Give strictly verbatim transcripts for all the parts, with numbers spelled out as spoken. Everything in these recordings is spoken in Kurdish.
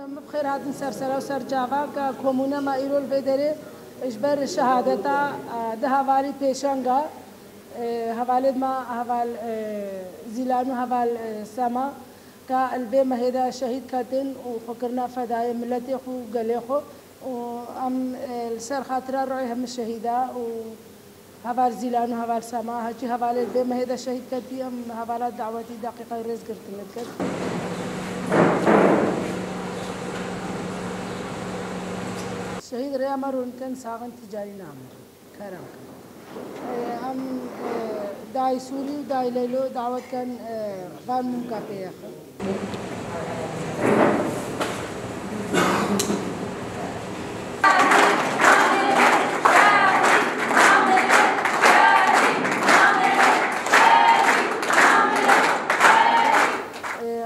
Em bi xêr hatin ser sera û ser cava ke komûne me îro li vê derê ji ber şehadeta, e, du hevalî pêşenga, e, hevalê me heval, e, Zîlan û heval, e, Sema ke li vê mehê de şehîd ketin û xwe kirine fedayê miletê xwe û gelê xwe. Û em, e, li ser xatira ruhê hemî şehîda û heval Zîlan û heval Sema, hecî hevalê di vê mehê de şehîd ketî, em hevala dawetî deqîqeyê rêzgirtinê dikin. Şehîd rêya me rûn kin, saxin tî carî namirin. Kerem kin. E, em, e, dayê Sûrî û dayê Leylo dawet kin, e, van mûmka pê yexin.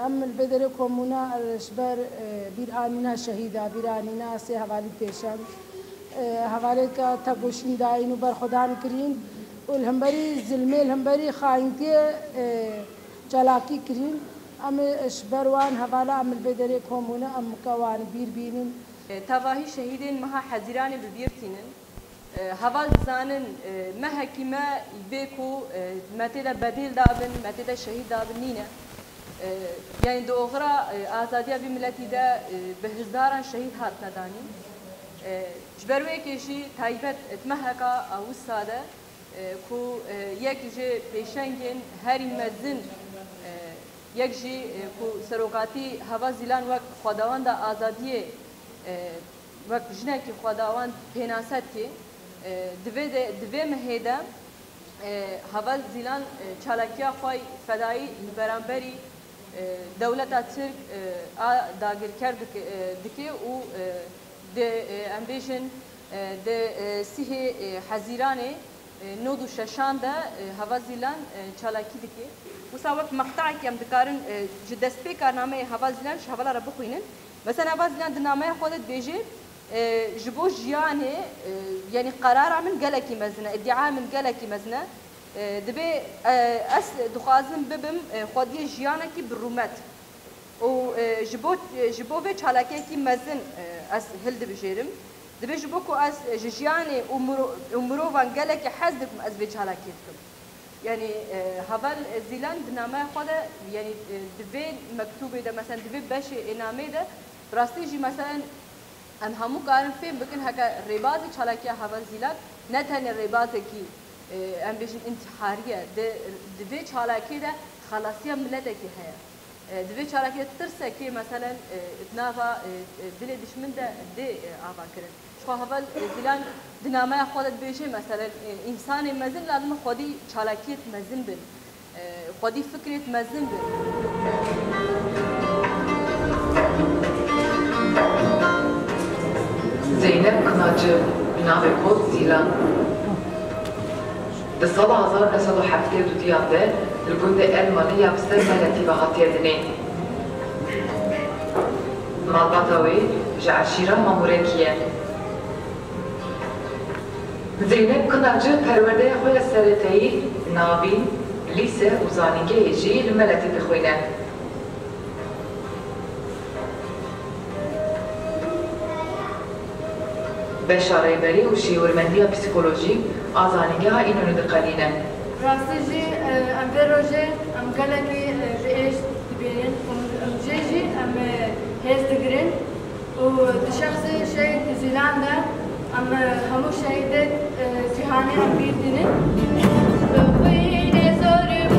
Em li vê derê komûna ji ber, e, bîranîna şehîda, bîranîna sê hevalî pêşeng, e, hevalêka tekoşîn dayîn û berxwedan kirîn û li hemberî zilmê, li hemberî xayîntiyê, e, çalakî kirîn. Em ê ji ber wan hevala em li vê derê kom bûne, em mike wan bîr bînin. Tevahî şehîdên meha Hezîranê bi bîr tînin. Heval dizanin, mehekî me bê ku me tê de bedêl dabin, me tê de şehîd dabin nîne. Yanî di oxira azadiya vî miletî de bi hizdaran şehîd hatine danîn. Ji ber wê yekê jî taybet di meheka wisa de, e, ku, e, yek ji pêşengên herî mezin, e, yek jî, e, ku serokatî Heval Zîlan wek xwedawenda azadiyê, e, wek jinekî xwedawend pênase dike, e, di vê de, di vê mehê de, e, Heval Zîlan, e, çalakiya xwe fedayî li beramberî, e, dewleta Tirk, e, a dagirker dike, e, dike û, e, di, e, em bêjin, e, di, e, sihê, e, Hezîranê, e, nod û şeşan de, e, Heval Zîlan, e, çalakî dike. Wisa wek meqtayekî em dikarin, e, ji destpêka nameyê Heval Zîlan ji hevala re bixwînin. Mesela Heval Zîlan di nameya xwe de dibêje, e, ji bo jiyanê, e, yanî qerara min gelekî mezin e, îdîaya min gelekî mezin e. E, dibê, e, ez dixwazim bibim, e, xwediyê jiyanekî bi rûmet. Û, e, ji bo, ji bo vê çalakiyekî mezin, e, ez hildibijêrim. Dibê ji bo ku ez ji jiyanê û miro-, û mirovan gelekî hez dikim, ez vê çalakiyê dikim. Yanî, e, Heval Zîlan di nameya xwe de, yanî, e, di vê mektûbê de, mesela di vê beşê ê nameyê de, bi rastî jî, mesela, em hemû karin fêm bikin, heke rêbazê çalakiya Heval Zîlan ne tenê rêbazekî, e, em bêjin, întîharî ye, di, di vê çalakiyê de xelasiya miletekî heye. E, di vê çalakiyê de tirsekê, meselen, e, di nava, e, e, dilê dişmin de dê, e, ava kirin. Ji xwe Heval, e, Zîlan di nameya xwe de dibêje, meselen, e, însanê mezin lazim e xwedî çalakiyêt mezin bin. E, xwedî fikrêt mezin bin. Zeynep Kınaçı, bi navê xwe Zîlan. Di sala hezar neh sed û heftê û duyan de li gundê Elmanî ya bi ser Meletî ve hatiye dinê. Malbata wê ji eşîra Mamurekî ye. Zeynep Kınaçı perwerdeya xwe ya seretayî, navîn, lîse û zanîngehê jî li Meletî dixwîne. Beşa rêberî û şêwirmendiya psîkolojîk a zanîngeha Înonû diqedîne. Rastî jî, e, em vê rojê em gelekî, e, bi êş dibînin û em jê jî em, e, hêz digirin û di şexsê Şehîd Zîlan de em, e, hemû şehîdê, e, cîhanê em bîr dînin. Bi xwînê zor û